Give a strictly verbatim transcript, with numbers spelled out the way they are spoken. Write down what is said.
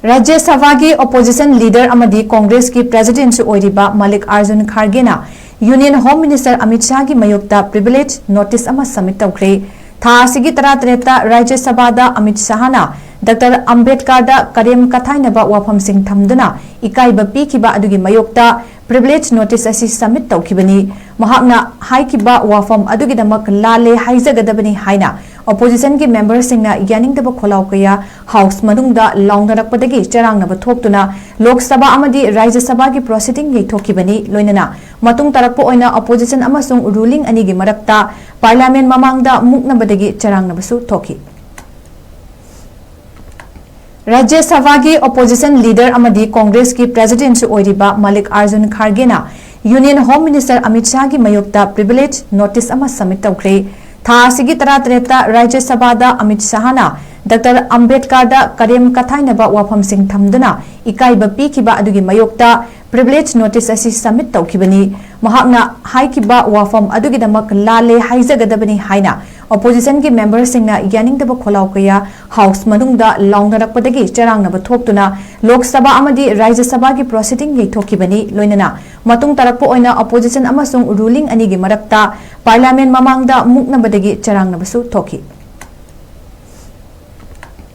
ꯔꯥꯖ꯭ꯌ ꯁꯚꯥꯒꯤ opposition leader ꯑꯃꯗꯤ ꯀꯣꯡꯒ꯭ꯔꯦꯁꯀꯤ ꯄ꯭ꯔꯦꯁꯤꯗꯦꯟꯠꯁꯨ ꯑꯣꯏꯔꯤꯕ ꯃꯥꯂꯤꯛ ꯑꯥꯔꯖꯨꯟ ꯈꯥꯔꯒꯦꯅ ꯌꯨꯅꯤꯌꯟ ꯍꯣꯝ ꯃꯤꯅꯤꯁꯇꯔ ꯑꯃꯤꯠ ꯁꯥꯍꯒꯤ ꯃꯥꯌꯣꯛꯇ ꯄ꯭ꯔꯤꯚꯤꯂꯦꯖ ꯅꯣꯇꯤꯁ ꯑꯃ ꯁꯕꯃꯤꯠ ꯇꯧꯈ꯭ꯔꯦ꯫ ꯊꯥ ꯑꯁꯤꯒꯤ ꯇꯔꯥꯇꯔꯦꯠꯇ ꯔꯥꯖ꯭ꯌ ꯁꯚꯥꯗ ꯑꯃꯤꯠ ꯁꯥꯍꯅ ꯗꯥꯛꯇꯔ ꯑꯝꯕꯦꯗꯀꯔꯗ ꯀꯔꯦꯝ ꯀꯊꯥꯏꯅꯕ ꯋꯥꯐꯝꯁꯤꯡ ꯊꯝꯗꯨꯅ ꯏꯀꯥꯏꯕ ꯄꯤꯈꯤꯕ ꯑꯗꯨꯒꯤ ꯃꯥꯌꯣꯛꯇ ꯄ꯭ꯔꯤꯚꯤꯂꯦꯖ ꯅꯣꯇꯤꯁ ꯑꯁꯤ ꯁꯕꯃꯤꯠ ꯇꯧꯈꯤꯕꯅꯤ꯫ ꯃꯍꯥꯛꯅ ꯍꯥꯏꯈꯤꯕ ꯋꯥꯐꯝ ꯑꯗꯨꯒꯤꯗꯃꯛ ꯂꯥꯜꯂꯦ ꯍꯥꯏꯖꯒꯗꯕꯅꯤ ꯍꯥꯏꯅ ꯑꯣꯄꯣꯖꯤꯁꯟꯒꯤ ꯃꯦꯝꯕꯔꯁꯤꯡꯅ ꯌꯥꯅꯤꯡꯗꯕ ꯈꯣꯜꯂꯥꯎ ꯀꯌꯥ ꯍꯥꯎꯁ ꯃꯅꯨꯡꯗ ꯂꯥꯎꯅꯔꯛꯄꯗꯒꯤ ꯆꯔꯥꯡꯅꯕ ꯊꯣꯛꯇꯨꯅ ꯂꯣꯛ ꯁꯚꯥ ꯑꯃꯗꯤ ꯔꯥꯖ꯭ꯌ ꯁꯚꯥꯒꯤ ꯄ꯭ꯔꯣꯁꯤꯗꯤꯡ ꯌꯩꯊꯣꯛꯈꯤꯕꯅꯤ꯫ ꯂꯣꯏꯅꯅ ꯃꯇꯨꯡ ꯇꯥꯔꯛꯄ ꯑꯣꯏꯅ ꯑꯣꯄꯣꯖꯤꯁꯟ ꯑꯃꯁꯨꯡ ꯔꯨꯂꯤꯡ ꯑꯅꯤꯒꯤ ꯃꯔꯛꯇ ꯄꯥꯔꯂꯤꯌꯥꯃꯦꯟꯠ ꯃꯃꯥꯡꯗ ꯃꯨꯛꯅꯕꯗꯒꯤ ꯆꯔꯥꯡꯅꯕꯁꯨ ꯊꯣꯛꯈꯤ꯫ ꯔꯥꯖ꯭ꯌ ꯁꯚꯥꯒꯤ ꯑꯣꯄꯣꯖꯤꯁꯟ ꯂꯤꯗꯔ ꯑꯃꯗꯤ ꯀꯣꯡꯒ꯭ꯔꯦꯁꯀꯤ ꯄ꯭ꯔꯦꯁꯤꯗꯦꯟꯠꯁꯨ ꯑꯣꯏꯔꯤꯕ ꯃꯥꯂꯤꯛ ꯑꯥꯔꯖꯨꯟ ꯈꯥꯔꯒꯦꯅ ꯌꯨꯅꯤꯌꯟ ꯍꯣꯝ ꯃꯤꯅꯤꯁꯇꯔ ꯑꯃꯤꯠ ꯁꯥꯍꯒꯤ ꯃꯥꯌꯣꯛꯇ ꯄ꯭ꯔꯤꯚꯤꯂꯦꯖ ꯅꯣꯇꯤꯁ ꯑꯃ ꯁꯕꯃꯤꯠ ꯇꯧꯈ꯭ꯔꯦ꯫ ꯊꯥ ꯑꯁꯤꯒꯤ ꯇꯔꯥꯇꯔꯦꯠꯇ ꯔꯥꯖ꯭ꯌ ꯁꯚꯥꯗ ꯑꯃꯤꯠ ꯁꯥꯍꯅ ꯗꯥꯛꯇꯔ ꯑꯝꯕꯦꯗꯀꯔꯗ ꯀꯔꯦꯝ ꯀꯊꯥꯏꯅꯕ ꯋꯥꯐꯝꯁꯤꯡ ꯊꯝꯗꯨꯅ ꯏꯀꯥꯏꯕ ꯄꯤꯈꯤꯕ ꯑꯗꯨꯒꯤ ꯃꯥꯌꯣꯛꯇ ꯄ꯭ꯔꯤꯚꯤꯂꯦꯖ ꯅꯣꯇꯤꯁ ꯑꯁꯤ ꯁꯕꯃꯤꯠ ꯇꯧꯈꯤꯕꯅꯤ꯫ ꯃꯍꯥꯛꯅ ꯍꯥꯏꯈꯤꯕ ꯋꯥꯐꯝ ꯑꯗꯨꯒꯤꯗꯃꯛ ꯂꯥꯜꯂꯦ ꯍꯥꯏꯖꯒꯗꯕꯅꯤ ꯍꯥꯏꯅ ꯑꯣꯄꯣꯖꯤꯁꯟꯒꯤ ꯃꯦꯝꯕꯔꯁꯤꯡꯅ ꯌꯥꯅꯤꯡꯗꯕ ꯈꯣꯜꯂꯥꯎ ꯀꯌꯥ ꯍꯥꯎꯁ ꯃꯅꯨꯡꯗ ꯂꯥꯎꯅꯔꯛꯄꯗꯒꯤ ꯆꯔꯥꯡꯅꯕ ꯊꯣꯛꯇꯨꯅ ꯂꯣꯛ ꯁꯚꯥ ꯑꯃꯗꯤ ꯔꯥꯖ꯭ꯌ ꯁꯚꯥꯒꯤ ꯄ꯭ꯔꯣꯁꯤꯗꯤꯡ ꯌꯩꯊꯣꯛꯈꯤꯕꯅꯤ꯫ ꯂꯣꯏꯅꯅ ꯃꯇꯨꯡ ꯇꯥꯔꯛꯄ ꯑꯣꯏꯅ ꯑꯣꯄꯣꯖꯤꯁꯟ ꯑꯃꯁꯨꯡ ꯔꯨꯂꯤꯡ ꯑꯅꯤꯒꯤ ꯃꯔꯛꯇ ꯄꯥꯔꯂꯤꯌꯥꯃꯦꯟꯠ ꯃꯃꯥꯡꯗ ꯃꯨꯛꯅꯕꯗꯒꯤ ꯆꯔꯥꯡꯅꯕꯁꯨ ꯊꯣꯛꯈꯤ꯫